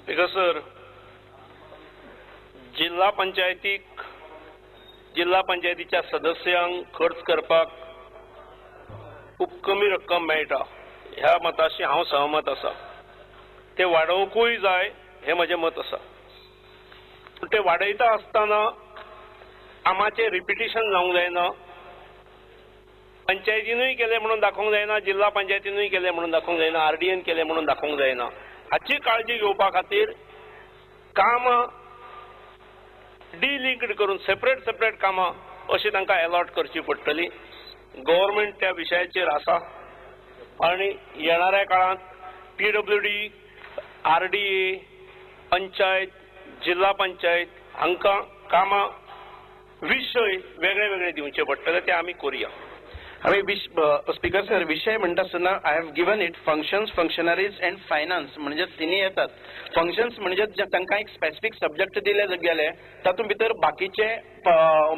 Speaker sir, जिल्हा पंचायतीक, जिल्हा पंचायतीच्या सदस्यांक खर्च करपाक खूब कमी रक्कम मेळटा ह्या मताशी हांव सहमत आसा. ते वाडोवंकूय जाय हें म्हजें मत आसा. पूण ते वाडयता आसतना कामाचें रिपिटिशन जावंक जायना. पंचायतीनूय केलें म्हणून दाखोवंक जायना, जिल्हा पंचायतीनूय केलें म्हणून दाखोवंक जायना, आरडीएन केलें म्हणून दाखोवंक जायना. हाची काळजी घेवपा खातीर कामां डिलिंक्ड करून सेपरेट सेपरेट कामां अशी तांकां एलॉट करची पडटली. गव्हर्मेंट त्या विशयाचेर आसा आनी येणाऱ्या काळांत पीडब्ल्यूडी, आरडीए, पंचायत, जिल्हा पंचायत हांकां कामां विशय वेगळे वेगळे दिवचे पडटले, ते आमी करुया. हांवें स्पीकर सर विशय म्हणटा आसतना I have given it functions, functionaries and finance, म्हणजे तिन्ही येतात. फंक्शन्स म्हणजे तांकां एक स्पेसिफीक सब्जेक्ट दिले गेले तातूंत भितर बाकीचे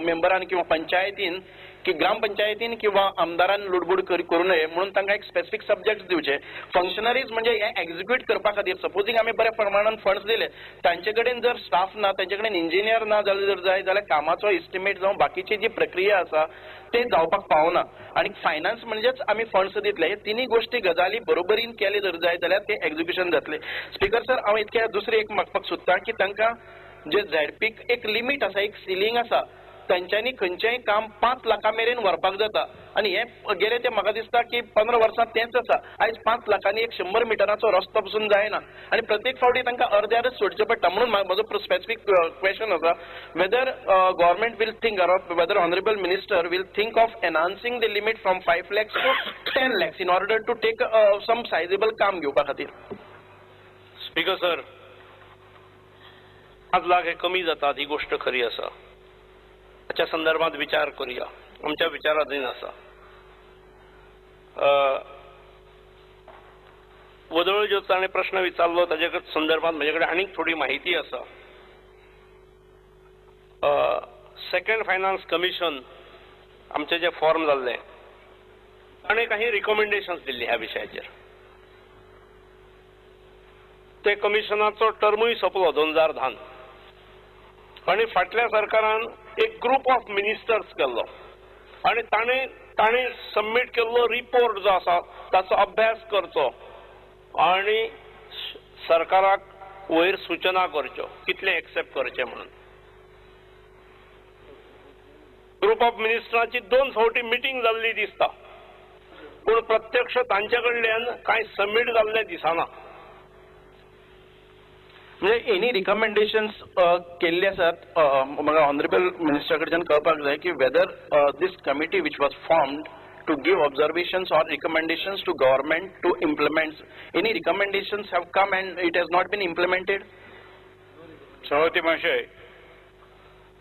मेंबरान किंवा पंचायतीन की ग्रामपंचायतीन किंवा आमदारान लुडबूड करूं नये म्हणून तांकां एक स्पेसिफीक सब्जेक्ट दिवचे. फंक्शनरीज म्हणजे हे एक्झिक्यूट करपा खातीर सपोजींग आमी बऱ्या प्रमाणान फंड्स दिले, तांचे कडेन जर स्टाफ ना, तांचे कडेन इंजिनियर ना जाल्यार जर जाय जाल्यार कामाचो इस्टिमेट जावं बाकीची जी प्रक्रिया आसा ते जावपाक पावना. आनी फायनान्स म्हणजेच आमी फंड्स दितले. हे तिन्ही गोश्टी गजाली बरोबरीन केले जर जाय जाल्यार ते एक्झिक्युशन जातले. स्पीकर सर, हांव इतके दुसरी एक मागपाक सोदता की तांकां जे झेडपीक एक लिमीट आसा, एक सिलींग आसा, तांच्यांनी खंयचेंय काम 5 लाखां मेरेन व्हरपाक जाता आनी हे गेले ते म्हाका दिसता की 15 वर्सां तेंच आसा. आयज 5 लाखांनी एक 100 मिटराचो रस्तो पसून जायना आनी प्रत्येक फावटी तांकां अर्द्यारच सोडचें पडटा. म्हणून म्हजो स्पेसिफीक क्वेश्चन आसा, whether government will think or whether honourable minister will think of enhancing the limit from 5 lakhs to 10 lakhs in order to take some sizeable काम घेवपा खातीर. स्पीकर सर, 5 लाख हे कमी जातात ही गोश्ट खरी आसा. हाच्या संदर्भात विचार करूया, आमच्या विचाराधीन आसा. वदळ जो ताणें प्रश्न विचारलो ताजे संदर्भात म्हजे कडेन आनीक थोडी माहिती आसा. सेकंड फायनान्स कमिशन आमचें जें फॉर्म जाल्लें ताणें काही रिकमेंडेशन्स दिल्ली ह्या विशयाचेर. ते कमिशनाचो टर्मूय सोंपलो 2010 आनी फाटल्या सरकारान एक ग्रुप ऑफ मिनिस्टर्स केल्लो आनी ताणें ताणें सबमीट केल्लो रिपोर्ट जो आसा ताचो अभ्यास करचो आनी सरकाराक वयर सुचना करच्यो कितले एक्सेप्ट करचे म्हणून. ग्रुप ऑफ मिनिस्टरांची 2 फावटी मिटींग जाल्ली दिसता, पूण प्रत्यक्ष तांचे कडल्यान कांय सबमीट जाल्लें दिसना. म्हणजे एनी रिकमेंडेशन्स केल्ले आसात म्हाका ऑनरेबल मिनिस्टरा कडच्यान कळपाक जाय की whether this committee which was formed to give observations or recommendations to government to implement, any recommendations have come and it has not been implemented? सभापती महाशय,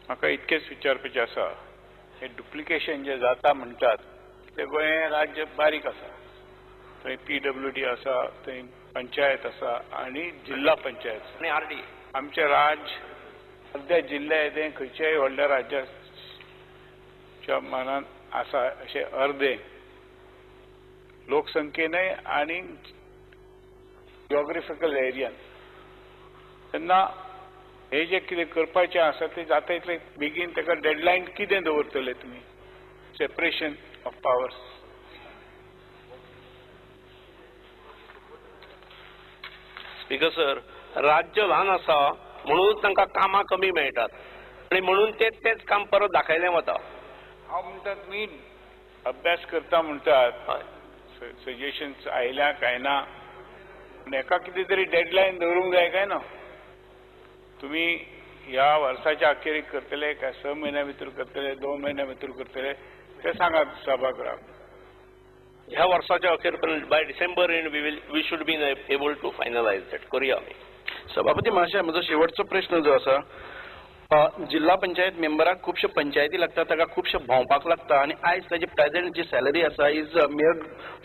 म्हाका इतकेंच विचारपाचें आसा, हें डुप्लिकेशन जें जाता म्हणटात तें गोंय राज्य बारीक आसा, थंय पीडब्ल्यूडी आसा, थंय पंचायत आसा आनी जिल्हा पंचायत आनी आरडी. आमचें राज्य अर्द्या जिल्ल्या येदें खंयच्याय व्हडल्या राज्याच्या मानान आसा अशें अर्दे लोकसंख्येनय आनी जिओग्राफिकल एरियान. तेन्ना हे जे कितें करपाचें आसा तें जाता इतलें बेगीन ताका डेडलायन कितें दवरतले तुमी? Separation of powers. Speaker sir, राज्य ल्हान आसा म्हणून तांकां कामां कमी मेळटात आनी म्हणून तेच तेच काम परत दाखयलें वता. हांव म्हणटा तुमी अभ्यास करता म्हणटात, सजेशन्स आयल्या काय ना, पूण हेका कितें तरी डेडलायन दवरूंक जाय काय ना? तुमी ह्या वर्साच्या अखेरीक करतले काय 6 म्हयन्या भितर करतले, 2 म्हयन्या भितर करतले ते सांगात सभागृहाक. ह्या वर्साच्या अखेर पर्यंत by December end we should be able to finalise that. करूया आमी. सभापती महाशय, म्हजो शेवटचो प्रश्न जो आसा, जिल्हा पंचायत मेंबराक खुबश्यो पंचायती लागता, ताका खुबशे भोंवपाक लागता आनी आयज ताजी प्रेजेंट जी सॅलरी आसा is mere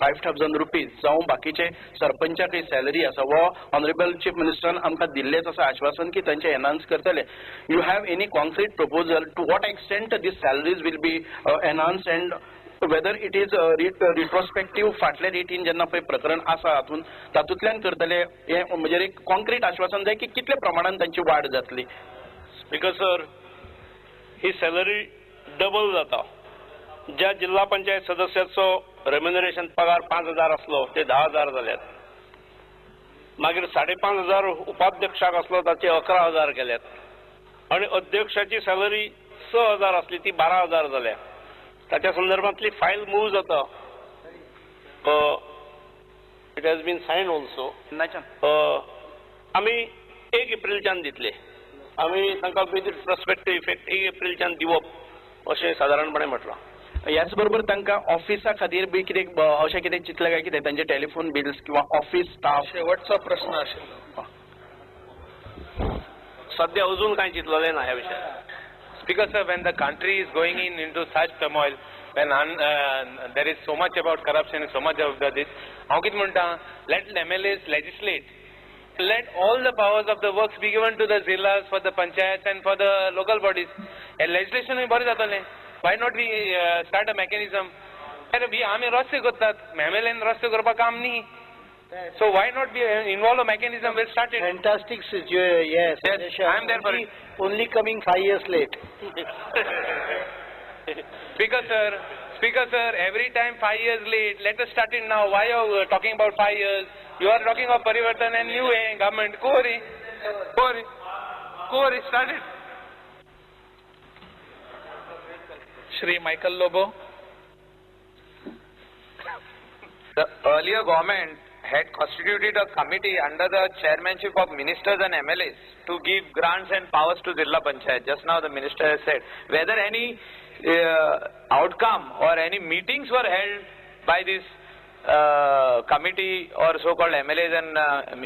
5,000 rupees जावं बाकीचे सरपंचाकय सॅलरी आसा वो ऑनरेबल चीफ मिनिस्टरान आमकां दिल्लेच आसा आश्वासन की तांचे एनहान्स करतले. You have any concrete proposal to what extent these salaries will be enhance and whether it is retrospective फाटले रेटीन जेन्ना पळय प्रकरण आसा हातून तातूंतल्यान करतले, हें म्हणजे एक कॉन्क्रीट आश्वासन जाय की कितले प्रमाणान तांची वाड जातली. स्पीकर सर, ही सॅलरी डबल जाता. ज्या जिल्हा पंचायत सदस्याचो रेम्युनरेशन पगार 5,000 आसलो ते 10,000 जाल्यात. मागीर 5,500 उपाध्यक्षाक आसलो ताचे 11,000 केल्यात आनी अध्यक्षाची सॅलरी 6,000 आसली ती 12,000 जाल्या. ताच्या संदर्भांतली फायल मूव जाता. It has been sign also. आमी 1 एप्रिलच्यान दितले. आमी तांकां विथ रिट्रोस्पेक्टीव इफेक्ट 1 एप्रिलच्यान दिवप अशें सादारणपणे म्हटलां. ह्याच बरोबर तांकां ऑफिसा खातीर बी कितें अशें कितें चिंतलें काय कितें तांचे टेलिफोन बिल्स किंवा ऑफिस स्टाफ? शेवटचो प्रश्न आशिल्लो. सद्या अजून कांय चिंतलेलें ना ह्या विशयार. Speaker sir, when the country is going into such turmoil, when there is so much about corruption, so much of this, हांव कितें म्हणटा, let MLAs legislate. Let all the powers of the works be given to the zillas, for the panchayats and for the local bodies. And legislation बरें जातलें. Why not we start a mechanism? आमी रस्ते करतात, MLA रस्ते करपाक काम न्ही. So why not be involve a mechanism? We'll start it. Fantastic situation. Yes, yes, I am there for it. Only coming 5 years late. Speaker sir, every time 5 years late. Let us start it now. Why are you talking about 5 years? You are talking of Parivartan and new government. Kori, Kori, Kori, start it. Shri Michael Lobo. The earlier government had constituted a committee under the chairmanship of ministers and MLAs to give grants and powers to Zilla Panchayat. Just now the minister has said whether any outcome or any meetings were held by this committee or so-called MLAs and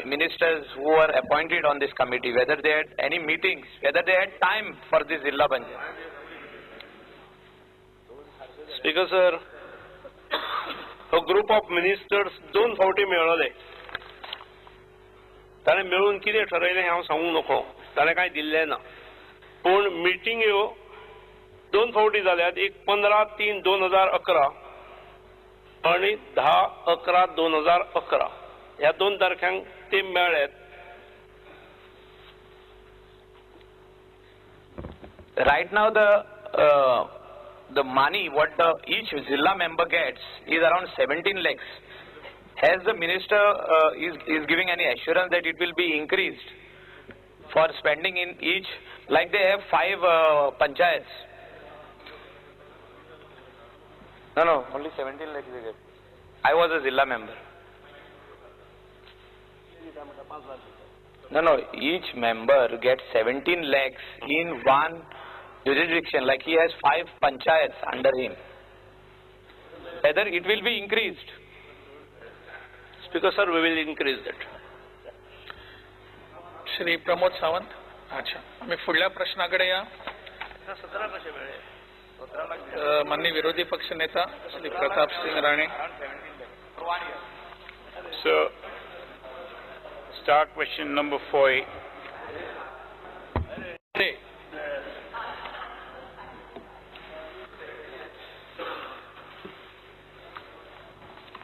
ministers who were appointed on this committee, whether they had any meetings, whether they had time for this Zilla Panchayat. Speaker sir, a group of ministers 2 फावटी मेळले. ताणें मेळून कितें ठरयलें हें हांव सांगूंक नको, ताणें कांय दिल्लें ना. पूण मिटिंग्यो 2 फावटी जाल्यात, एक 15/3/2011 आनी 10/11/2011 ह्या 2 तारखांक ते मेळ्ळ्यात. Right now the money what the each Zilla member gets is around 17 lakhs. Has the minister is giving any assurance that it will be increased for spending in each, like they have 5 panchayats? No, only 17 lakhs they get. I was a Zilla member. No, each member gets 17 lakhs in one jurisdiction, like he has 5 panchayats under him. Whether it will be increased? Speaker sir, we will increase that. Shri Pramod Sawant. अच्छा, आम्ही फुडल्या प्रश्नाकडे या. माननीय विरोधी पक्ष नेता Shri Pratap Singh Rane. So, start question number 4.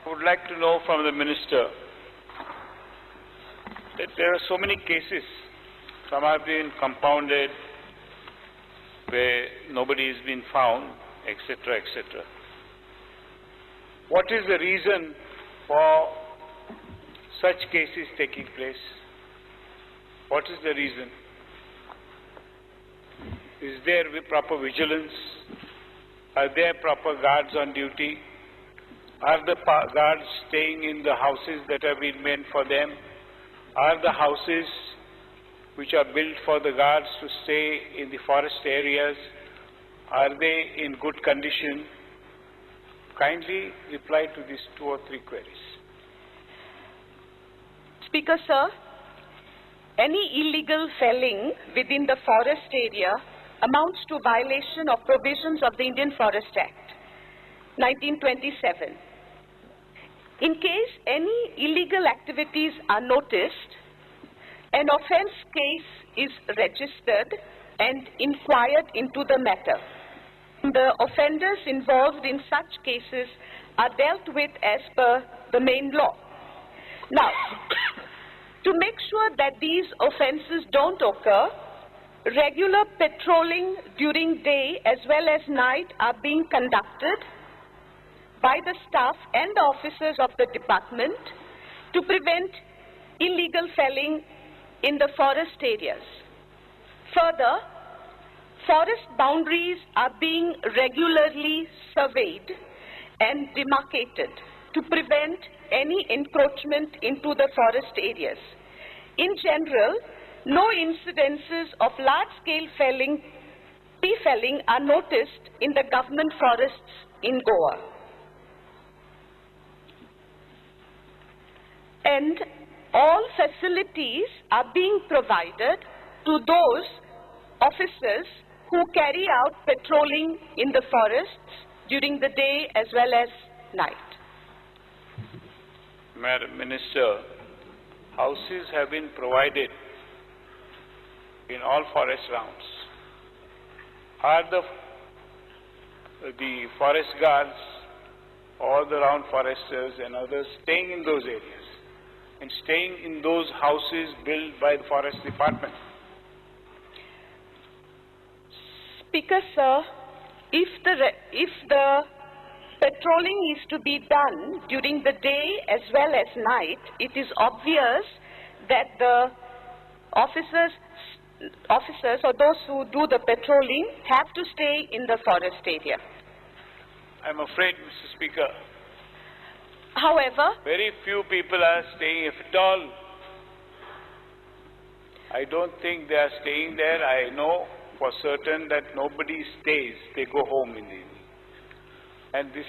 I would like to know from the minister that there are so many cases, some have been compounded where nobody has been found, etc., etc. What is the reason for such cases taking place? What is the reason? Is there proper vigilance? Are there proper guards on duty? Are the guards staying in the houses that have been meant for them? Are the houses which are built for the guards to stay in the forest areas, are they in good condition? Kindly reply to these 2 or 3 queries. Speaker sir, any illegal felling within the forest area amounts to violation of provisions of the Indian Forest Act, 1927. In case any illegal activities are noticed, an offence case is registered and inquired into the matter. The offenders involved in such cases are dealt with as per the main law. Now, to make sure that these offences don't occur, regular patrolling during day as well as night are being conducted by the staff and the officers of the department to prevent illegal felling in the forest areas. Further, forest boundaries are being regularly surveyed and demarcated to prevent any encroachment into the forest areas. In general, no incidences of large-scale felling, tree felling are noticed in the government forests in Goa. And all facilities are being provided to those officers who carry out patrolling in the forests during the day as well as night. Madam Minister, houses have been provided in all forest rounds. Are the forest guards or the round foresters and others staying in those areas and staying in those houses built by the forest department? Speaker, sir, if the patrolling is to be done during the day as well as night, it is obvious that the officers or those who do the patrolling have to stay in the forest area. I'm afraid, Mr. Speaker. However, very few people are staying, if at all. I don't think they are staying there. I know for certain that nobody stays. They go home in the evening. And this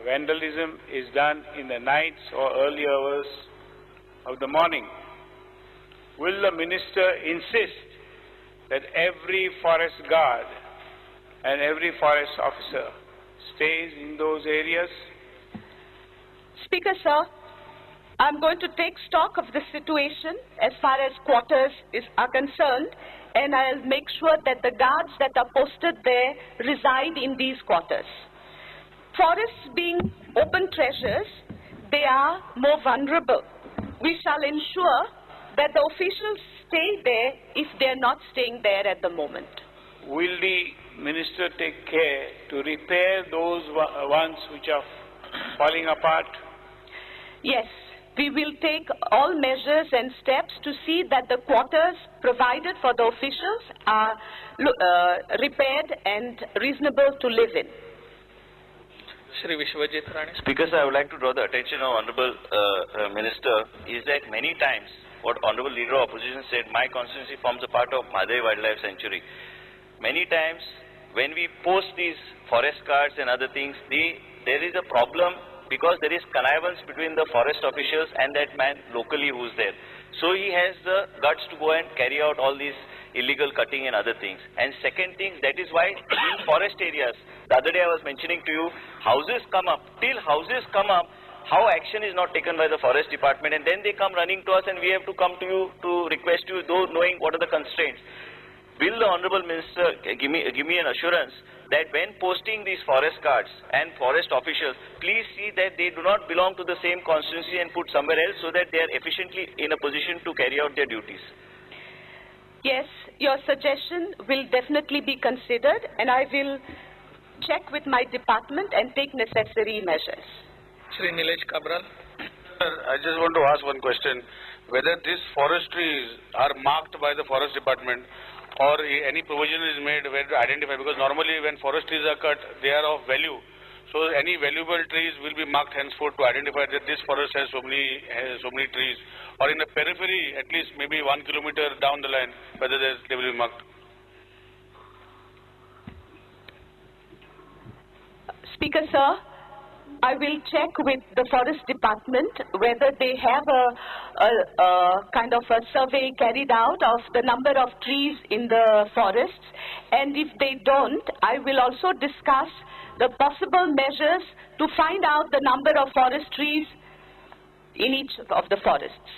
vandalism is done in the nights or early hours of the morning. Will the minister insist that every forest guard and every forest officer stays in those areas? Speaker, sir, I'm going to take stock of the situation as far as quarters are concerned, and I'll make sure that the guards that are posted there reside in these quarters. Forests being open treasures, they are more vulnerable. We shall ensure that the officials stay there if they are not staying there at the moment. Will the minister take care to repair those ones which are falling apart? Yes, we will take all measures and steps to see that the quarters provided for the officials are repaired and reasonable to live in. Shri Vishwajit Rane. Speaker, sir, I would like to draw the attention of Honorable Minister is that many times what Honorable Leader of Opposition said, my constituency forms a part of Mhadei Wildlife Sanctuary. Many times when we post these forest guards and other things, there is a problem because there is connivance between the forest officials and that man locally who's there. So he has the guts to go and carry out all these illegal cutting and other things. And second thing, that is why in forest areas, the other day I was mentioning to you, houses come up. Till houses come up, how action is not taken by the forest department, and then they come running to us and we have to come to you to request you, though knowing what are the constraints. Will the Honorable Minister give me an assurance that when posting these forest guards and forest officials, please see that they do not belong to the same constituency and put somewhere else so that they are efficiently in a position to carry out their duties? Yes, your suggestion will definitely be considered, and I will check with my department and take necessary measures. Shri Nilesh Cabral. Sir, I just want to ask one question. Whether these forest trees are marked by the forest department or any provision is made where to identify, because normally when forest trees are cut, they are of value. So any valuable trees will be marked henceforth to identify that this forest has so many trees, or in the periphery, at least maybe 1 kilometer down the line, whether they will be marked. Speaker, sir, I will check with the forest department whether they have a kind of a survey carried out of the number of trees in the forests, and if they don't, I will also discuss the possible measures to find out the number of forest trees in each of the forests.